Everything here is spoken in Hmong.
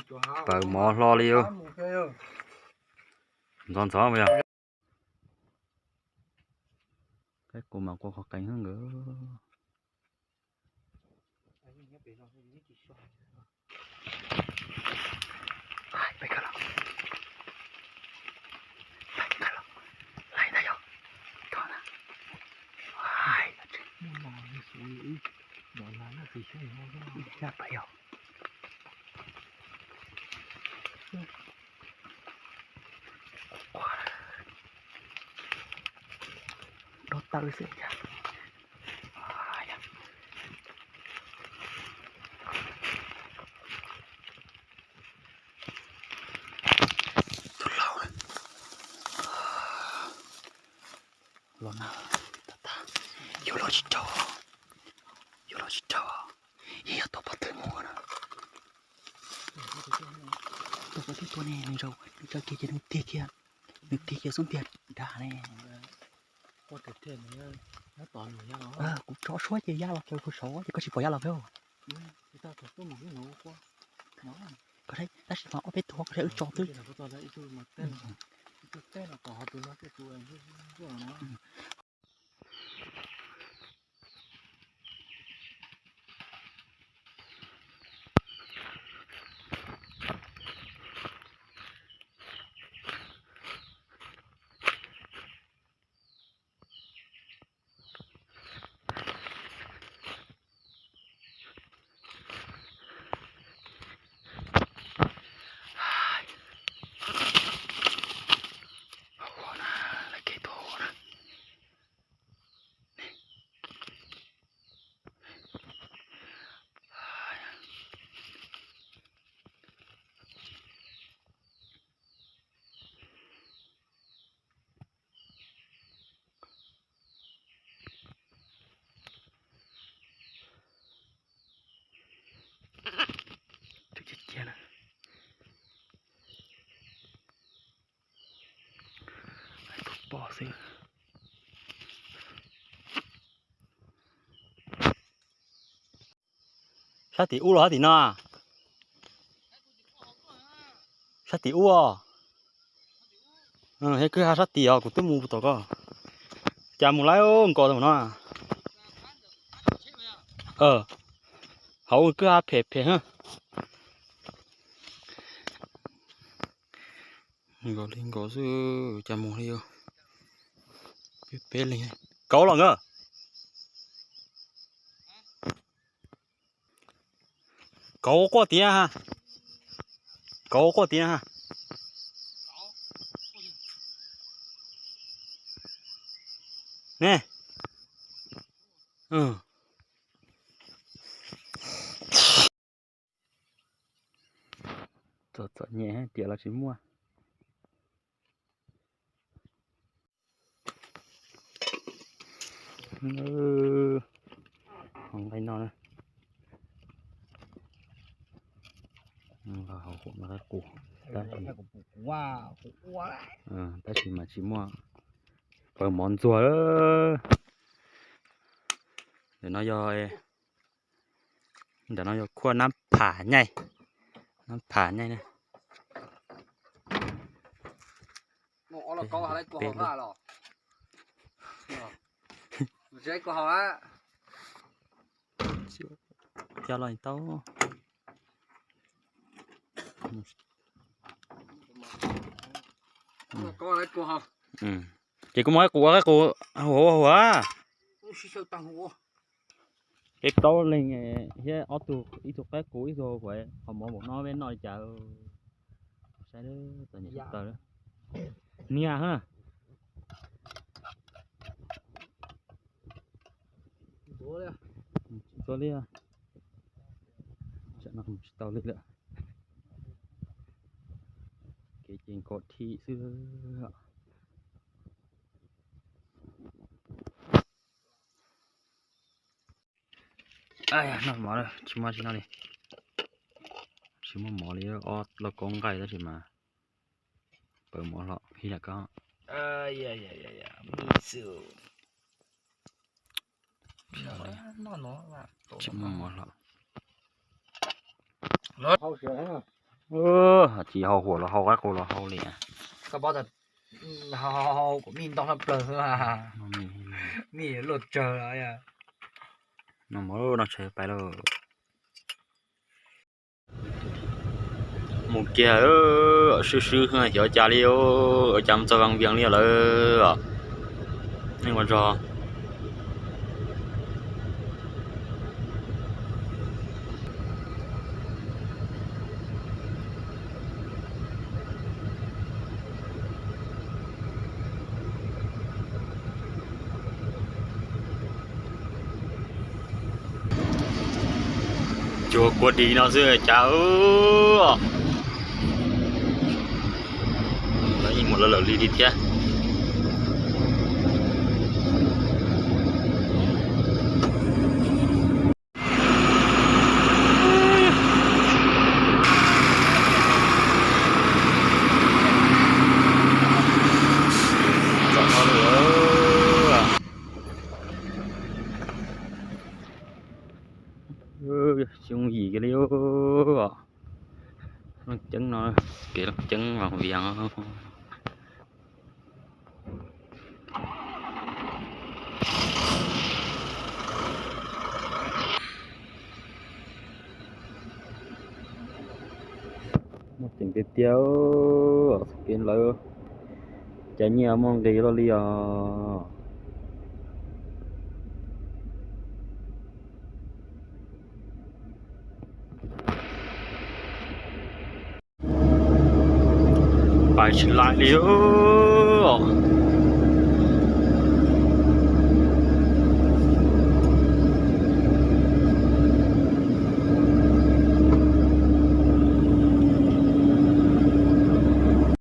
Paws mov hlo li yog. Ntxov ntxov yog. Qaib qus mas qua qhov qees nkawd. Dob taw xwb. Tus laus, los na, yuav los tsis raug, yuav los tsis raug, yeej yog tuaj pov thawj mus na. Tuaj pov thawj tuaj ne, nws zaum, nws tso kiag ces nws tiag kiag, nws tiag kiag xub ntiag dag ne. Kuv tso suab ces ya los kiag kuv saud ces koj tsis pom ya los peb. Tab sis mas ob peb tug koj saib wb tso twb. Sab tim ub los sab tim no? Sab tim ub os. Thiab kwj ha sab tim os, kuv twb mus tom koj. Cas mus lawm nkaus no. Hauv kwj ha phem phem. Nkaus li nkaus xwb, cas mus li yog peb leeg. Kauv los nkawd. Kauv quaj tiag ha. Kauv quaj tiag ha. Ne. Txom txom nyem tiam los tsis muaj. Hauv nqaij no na. Hauv qus no, tab sis mas tsis muaj paws mov ntxuag. Ntawm no yog, ntawm no yog khuaj nab pham nyaij, nab pham nyaij na. Coj los tau. Ces kuv muab qaib qus, qaib qus hauv hauv. Peb plaub leeg thiab ob tug, ib tug qaib qus ib tug hauv, qhov mov npaum no peb noj li cas. Saib txom nyem tsis tau. Niag ha. Tsis tau li, tsam no tsis tau li lawm. Kev ces nkaum thim xwb. Noj mov tsis muaj tsis noj li. Tsis muaj mov li, ob lauj kaub nqaij tab sis mas paws mov hlo ib yam ko. Tsis muaj mov hlo. Tsis hau huam los hau, qaib qus los hau li. Koj paub tas, hau kuv mij ntau tshaj plaws xwb, mij luaj tsawg. No mus, no tsheb pais lawm. Mus kiag, swb swb xyov ua cas li, ua cas mus txog Vaj Vias li lawm. Neeg ua zog. Cuag kua dis no xwb cas. Lawv yeej mus lawv lawm li li thiab. Xyoo yim kiag li. Looj ceeb no, kev looj ceeb Vaj Vias. Muaj ceem tiag tiag, txoj kev lawm, cas nyiaj muaj nqis luaj li os. Pais tsis laim li os.